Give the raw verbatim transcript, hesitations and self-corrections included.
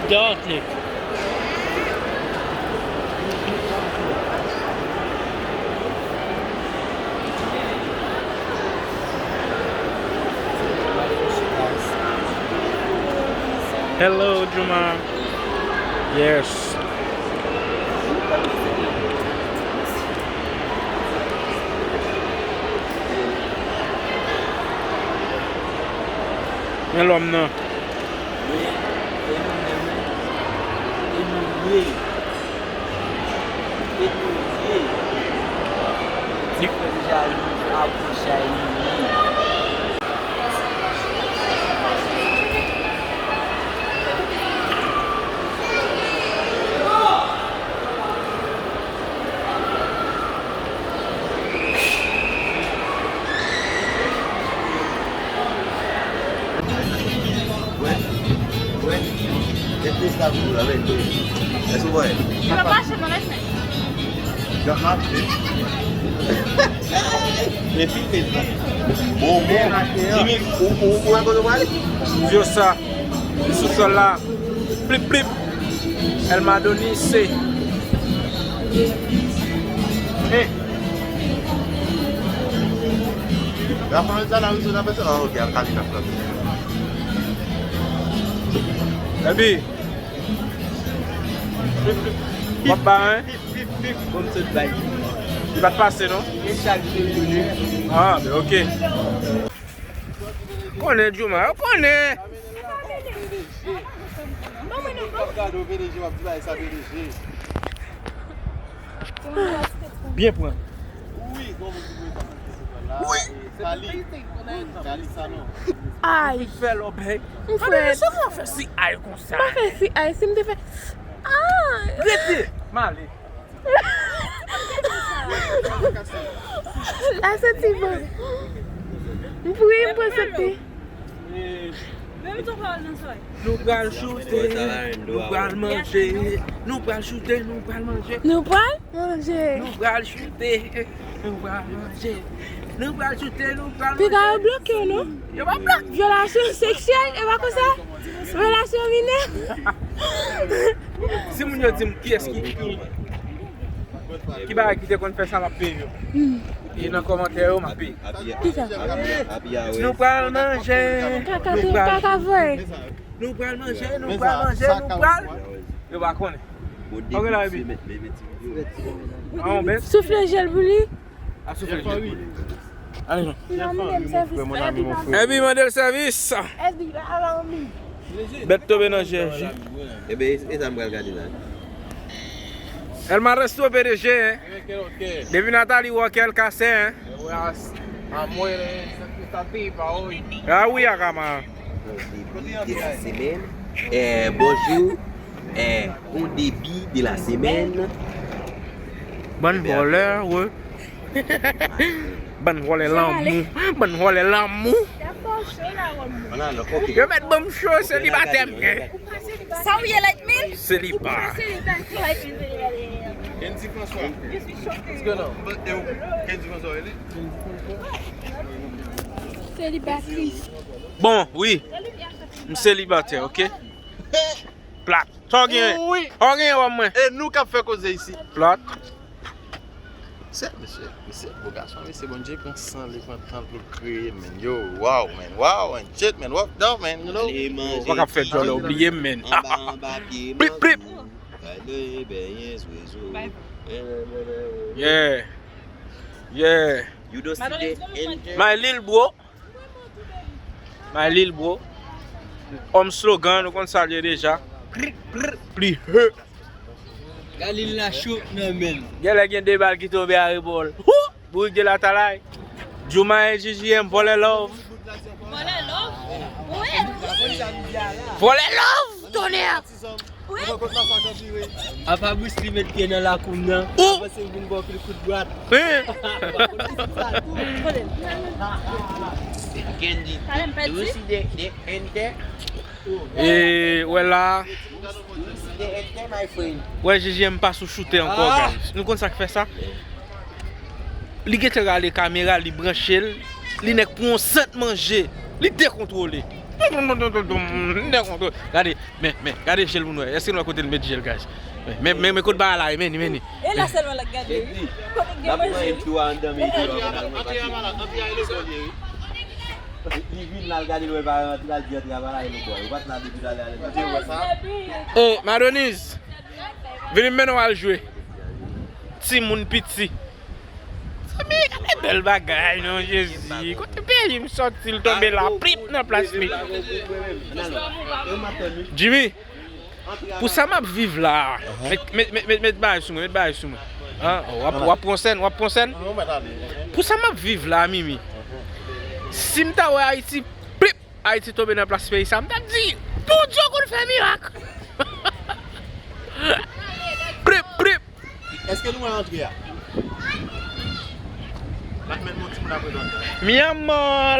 Dòtnik. Hello, Juma. Yes. Men lòm nan. Vyosa, li sou sòl la. Plip, plip. El Madonise. Hey. Rafael Salah, wi, sou nan pèsè. Ah, ok, Alcalina frape. Epi, w ap ba, hein? Li pa t pase, non? Ah, ben, ok. Konnen, Juma, yo konnen. Byen pran. Wi. Ay. Fè lòbèy. Mwen fè. Sa mwen fè si ay konsa. Mwen fè si ay, si m te fè. Ay. Rete. M ale. La soti bon. M pou ri, m pou soti. Nou pral choute, nou pral manje. Nou pral choute, nou pral manje. Nou pral manje. Nou pral choute, nou pral manje. Nou pral choute, nou pral manje. Piga yo bloke w, non? Yo pa bloke. Vyolasyon seksyèl, e pa konsa? Relasyon minè. Si moun yo di m kiyès ki, ki, ki bagay ki te konn fè sa, m ap peye yo. Hmm. E nan kòmantè yo, m ap peye. Kisa? Nou pral manje. Kaka, nou pral, kaka vre. Nou pral manje, nou pral manje, nou pral. Yo pa konnen. Ok, la, epi. Soufle jèl pou li. Ap soufle jèl pou li. Ale, non. Epi, mande l sèvis. Bèt tonbe nan jèji. Ebe, e sa m pral gade la. El Maestro P D G, hein. Depi Nathalie Walker kase, hein. Ah oui, akama. Bon début de la semaine. Eh, bonjour. Eh, bon début de la semaine. Bann vòlè, wi. Bann vòlè lanmou. Bann vòlè lanmou. Yo mèt ban m cho, selibatè m ye. Sa w ye, like mil? Seliba. Kendy François. Kendy François, rele. Selibatris. Bon, wi. M selibatè, ok? Plat. Sa w genyen? Wi. Sa w genyen, wòm mwen? E nou k ap fè koze isi. Plat. Mesye, mesye, mesye, bo gason, mesye, Bondye pran san li, pran tan l pou l kreye, man. Yo, wow, man, wow, and shit, man, work down, man, you know. Ou pa ka fè djòlè oubliye m, man. Anba, anba pye, plip, plip. Gade, benyen, zwezo. Yeah. Yeah. My lil bro. My lil bro. Homme slogan, nou konn sa l ye deja. Pli, pli, pli he. Galil la cho nan men l. Genlè gen de bal ki tonbe a rebò l. Hou! Bourik de latalay. Jouma e J J M, vòlè love. Vòlè love? Wi. Vòlè love, tonnè! Wi. Apa Bruce Lee met pye nan lakou m nan. Ou panse m vin ba w pil kout bwat. Hein? Kendy, you see the, the enter? E, wè la. You see the enter, my friend? Wè, J J M pa sou choute ankò, guys. Nou konn sa k fè sa? Li gentan rale kamera, li branche l, li nèk pran yon sant manje, li dekontwole. Gade, men, men, gade jel pou nou wè. Èske nou wè kote l met jel, guys? Men, men, men, men kote bagay la ye, men, men. E la sèlman l ap gade, wi. Kote k gen manje, wi. Li vin la, l gade lwen pa rantre, l al di antre a pa la, e nou bò. Ou pa t la depi talè a, lè nou te wè sa. E, Madonise, vini m mennen w al jwe. Timoun piti. Zanmi, gade bèl bagay, non, Jezi. Kote peyi m sòti, l tonbe la, plip nan plas li. Jimmy, pou sa m ap viv la, met, met, met, met, met bagay sou mwen, met bagay sou mwen. An, w ap, w ap pran sèn, w ap pran sèn. Pou sa m ap viv la, Mimi. Si m ta wè Ayiti, plip, Ayiti tonbe nan plas peyi sa, m t ap di, Bondye konn fè mirak. Plip, plip. Èske nou wè antre a? N ap met yon timoun apre nou antre. Mi amor.